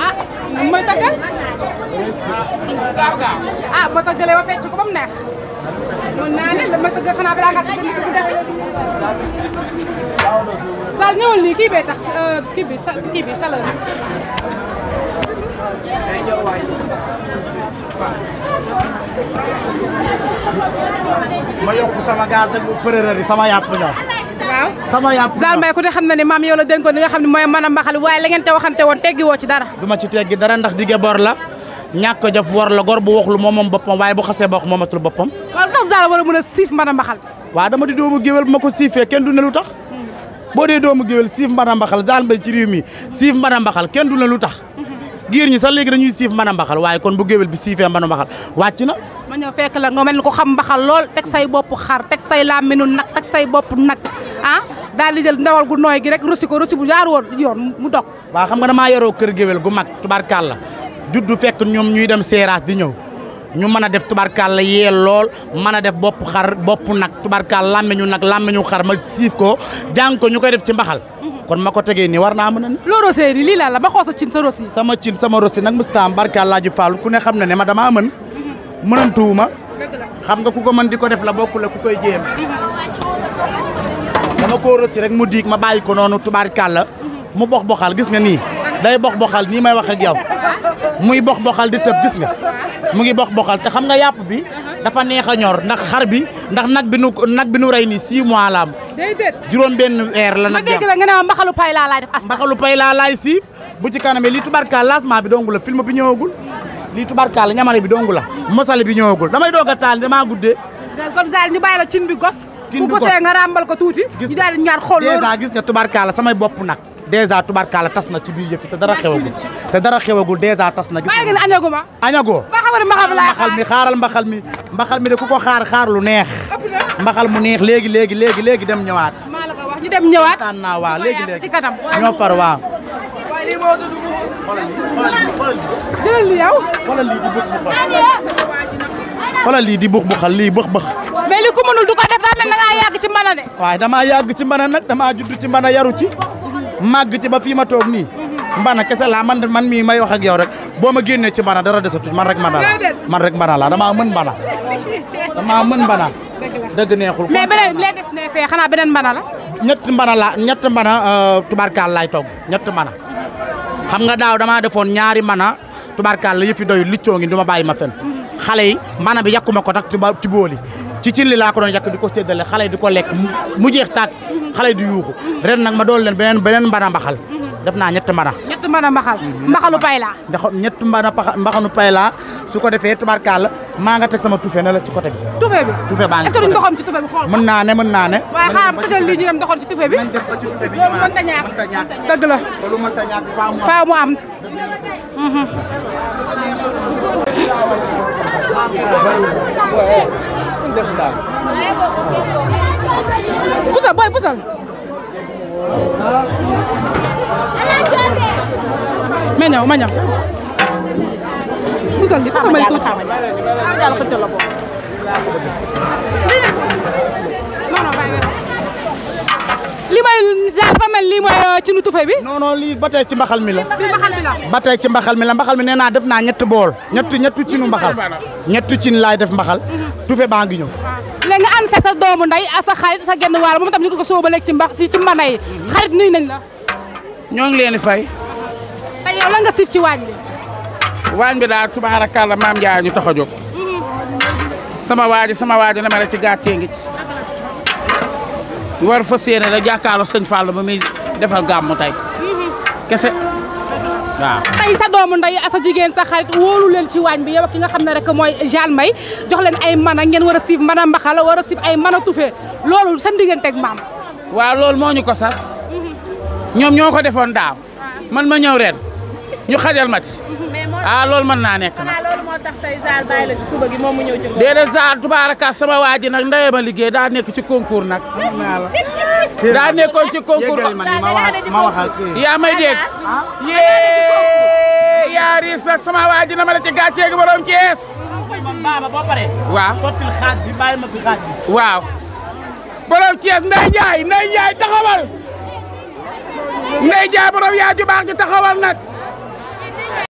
ah mooy tàggal ah ba tàggalee ba fecc ko ba mu neex mën naa ne la ma tàggal xanaa balaa nga tàggal ko def Sall ñëwal nii kii bee tax kii bi Sall ma yokk sama gaz ak bu përërëri sama yàpp ñor. waaw sama yàpp Sall Mbaye ku ne xam na ne maam yow la dénkoon li nga xam ne mooy mën a mbaxal waaye la ngeen te waxante woon teggi woo ci dara. duma ci teggi dara ndax dige bor la ñàkk jëf war la gor bu waxlu moom boppam waaye bu xasee ba wax moomatul boppam. waaw ndax Sall war a mën a siif mën a mbaxal. waaw dama di doomu géwél bu ma ko siifee kenn du ne lu tax. boo dee doomu géwél siif mbana mbaxal Sall Mbaye ci réew mi siif mbana mbaxal kenn du ne lu tax. giir ñi sax léegi dañuy siif mbana mbaxal waaye kon bu géwél bi siifee mbana mbaxal wàcc na. ma ñëw fekk la nga mel ni ko xam mbaxal lool teg say bopp xar teg say làmminu nag teg say bopp nag ah daal di jël ndawal gu nooy gi rek rosi bu jaar woon yoon mu dog. waaw xam nga damaa yoroo kër géwél gu mag tubarkalla juddu fekk ñoom ñuy dem seeraas di ñëw ñu mën a def tubarkalla yee lool mën a def bopp xar bopp nag tubarkalla làmmiñu nag làmmiñu xar ma siif ko jàng ko ñu koy def ci mbaxal kon ma ko tegee nii war naa mën a ne. loo rosé lii laa la ba xoo sa cin sa rosi. sama cin sama rosi nag mustaam barkalla ji Fall ku ne xam na ne ma damaa mën mënantuwuma xam nga ku ko mën di ko def la bokk la ku koy jéem dama koo rosi rek mu diig ma bàyyi ko noonu tubarkalla mu box boxal gis nga nii day box boxal nii may wax ak yow muy box boxal di tëb gis nga mu ngi box boxal te xam nga yàpp bi dafa neex a ñor ndax xar bi ndax nag bi nu rey nii 6 mois la am. déedéet juróom benn heure la nag. ma dégg la nga ne ma mbaxalu pay laa laay def as. mbaxalu pay laa laay si bu ci kanamee lii tubarkalla lancement bi dongu la film bi ñëwagul lii tubarkalla ñamale bi dongu la mosale bi ñëwagul damay doog a taal damaa guddee. kon Sall ñu bàyyi la cin bi gos. cin bi bu gosee nga ràmbal ko tuuti. ñu daal di ñaar xool loolu dèjà gis nga tubarkalla samay bopp nag. dèjà tubarkalla tas na ci biir yëf te dara xewagul dèjà tas na. gis nga ne añaguma. añagoo mbaxal mi xaaral mbaxal mi de ku ko xaar lu neex. mbaxal mu neex léegi dem ñëwaat. maa la ko wax ñu dem ñëwaat. tànn naa waaw léegi ci kanam. ñoo far waaw. jëlal li yow. xoolal lii di bux buxal lii bëx bëx. mais li ku mënul du ko def daa mel na ngaa yàgg ci mbana de. waaye damaa yàgg ci mbana nag damaa judd ci mbana yaru ci màgg ci ba fii ma toog nii mbana kese laa man mii may wax ak yow rek boo ma génnee ci mbana dara desatut man rek mbana la damaa mën mbana dëgg neexul. mais beneen lee des ne fee xanaa beneen mbana la. ñett mbana tubarkaal laay togg ñett mbana xam nga daaw damaa defoon ñaari mbana tubarkaal la yëfi doyul liccoo ngi du ma bàyyi ma fen xale yi mbana bi yàkkuma ko nag ci booli ci cin li laa ko doon yàq di ko séddale xale yi di ko lekk mu jeex taat xale yi di yuuxu ren nag ma dool leen beneen mbana mbaxal def naa ñett mbana. ñett mbana mbaxal mbaxalu pay laa. ñett mbana mbaxalu pay laa su ko defee tubarkaal maa nga teg sama tufe na la ci côté bi. tufe baa ngi est-ce que duñ doxoon ci tufe bi xool. mën naa ne. waaye xaaral ma tëjal lii ñu dem doxoon ci tufe bi. nañ def ko ci tufe bi loolu mënta ñàkk dëgg la. loolu mënta ñàkk faaw mu am. pusal booy pusal. ma ñëw. pusal di pusal ma li tuuti. yàlla xëccal la boobu. li may daal dafa mel lii mooy ci nu tufe bi. non lii ba tey ci mbaxal mi la. bii mbaxal mi la. ba tey ci mbaxal mi la nee naa def naa ñetti bool. ñetti cinu mbaxal. ñetti cin laay def mbaxal. tufe baa ngi ñëw. léegi nga ànd sa doomu nday ak sa xarit sa genn wàll moom tam ñu ko sóoba léegi ci mbana yi xarit nuyu nañ la. ñoo ngi leen di fay. tey yow lan nga siif ci waañ bi. waañ bi daal tubaarakàlla maam Ndiaye ñu tax a jóg. sama waaji na ma la ci gàccee ngi ci. war fa séene la jàkkaarloo sëñ Fall ba muy defal gàmmu tey. kese waaw. tey sa doomu nday ak sa jigéen sa xarit wóolu leen ci waañ bi yow ki nga xam ne rek mooy Sall Mbaye jox leen ay mana ngeen war a siif mbana mbaxal war a siif ay mana tufe loolu sa digganteeg maam. waaw loolu moo ñu ko sas. ñoom ñoo ko defoon daaw. man ma ñëw ren ñu xajal ma ci. loolu mën naa nekk nag. loolu moo tax tey Sall bàyyi la ci suba gi moom mu ñëw ci ngoon. déedéet Sall tubaaraka sama waa ji nag ndeyama liggéey daa nekk ci concours nag. daa nekkoon ci concours. ma wax ak yaa may dégg. yaa riis nag sama waa ji na ma la ci gàccee gi borom Thiès. baaba boo paree. waaw sottil xaaj bi bàyyi ma fi xaaj bi. waaw. borom Thiès Ndeye Ndiaye taxawal. ndey jaabaram yaa ju baax ji taxawal nag